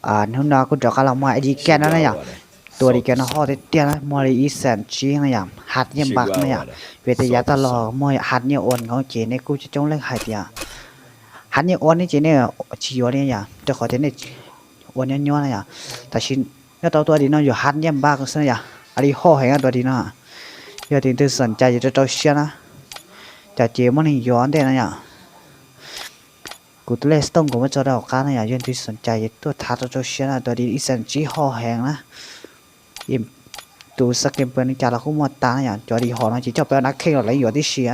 ອ່າ ເຮົານະ ກູດອກກະລາມາ ໄອດີແກນນັ້ນນະຫຍັງ ຕົວດີແກນນະ ຮອດແທ້ໆນະ ມອລລີອີແຊນຈີນະຫຍັງ ຮັດເຍບັກນະຫຍັງ ເວທະຍາຕະຫຼອດ ມວຍຮັດເຍໂອນຂອງເຈເນກູຈະຈົ່ງເລີກໃຫ້ຕຽ ຮັດເຍໂອນນີ້ເຈເນ ຊິໂອນນີ້ຫຍັງ ຈະຂໍເທນນີ້ໂອນຍ້ອນໆນະຫຍັງ ຕາຊິນ ຍອດຕົວດີເນາະ ຢູ່ຮັດເຍບັກຊັ້ນນະຫຍັງ ອາລີຮໍແຮງຕົວດີເນາະ ຍອດທີ່ຕື່ນສົນໃຈຢູ່ຕົວເຊຍນະ ຈາກເຈມັນນີ້ຍ້ອນແທ້ນະຫຍັງ Good Restone ກໍບໍ່ຈະໄດ້ອອກການນະຫຍັງ ຍອດທີ່ສົນໃຈຕົວທາຕົວເຊຍນະ ຕົວດີອີແຊນຈີຮໍແຮງນະ ອີມ Two Scamper ນີ້ຈາລະຄຸມອດຕານະຫຍັງ ຕົວດີຮໍນະ ຈິເຈົ້າໄປເອົານັກແຂ່ງລະໄລຢູ່ທີ່ເຊຍ